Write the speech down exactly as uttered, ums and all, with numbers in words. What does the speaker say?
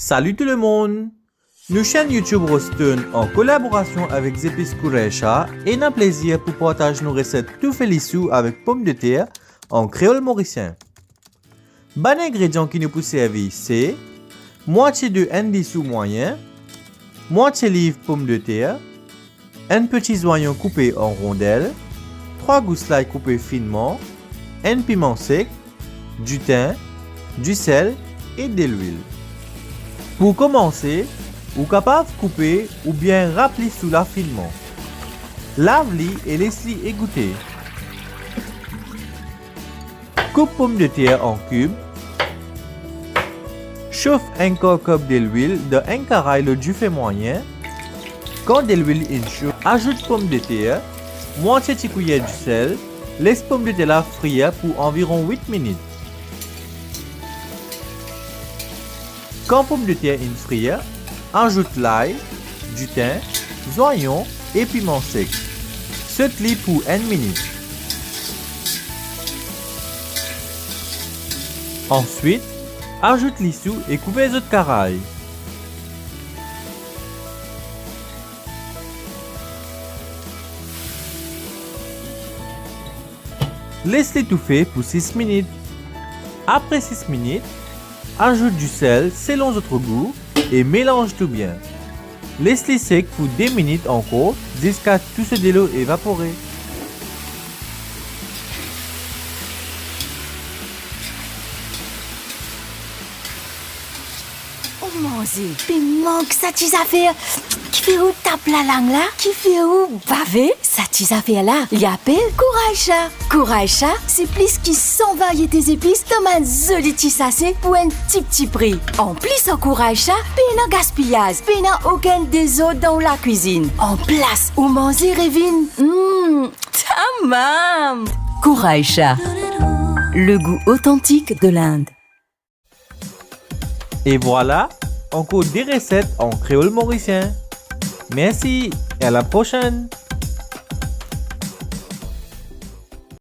Salut tout le monde! Nou chaîne YouTube Rostone an kolaborasion avek zepis Kouraysha ena plezir pou partaz nou reset toufe lisou avek pomdeter an kreol morisien. Bann ingredian ki nou pou servi se mwatie de enn lisou mwayin, mwatie liv pomdeter, enn peti zwayon koupe an rondel, trwa gous lay koupe finman, enn piman sek, ditin, disel e delwil. Pou komanse, ou kapav koupe oubien rap lisou la finman. Lav li e les li egoute. Koup pomdeter an kib. Sof enn kar kop delwil dan enn karay lor dife mwayin. Kan delwil inn so, azout pomdeter, mwatie ti kwiyer disel, les pomdeter la frir pou anviron wit minit. Kan pomdeter inn frir, azout lay, ditin, zwayon e piman sek. Sot li pou enn minit. Answit, azout lisou e kouver zot karay. Les li toufe pou sis minit. Apre sis minit, azout disel selon zot gou e melanz tou bien. Les li sek pou de minit ankor ziska tou so delo evapore. Oh manze, pe mank sa ti zafer. Kifer ou tap lalang la? Kifer ou bave? Sa ti zafer la, li apel Kouraysha. Kouraysha, se plis ki san variete zepis dan bann zoli ti sase pou enn tipti pri. Anplis ar Kouraysha, pena gaspiyaz, pena okenn dezord dan ou lakwizinn. Anplas, ou manze revinn, mm, tamam! Kouraysha, le goût authentique de l'Inde. E vwala, ankor de reset an kreol morisien. Mersi e a la prosenn!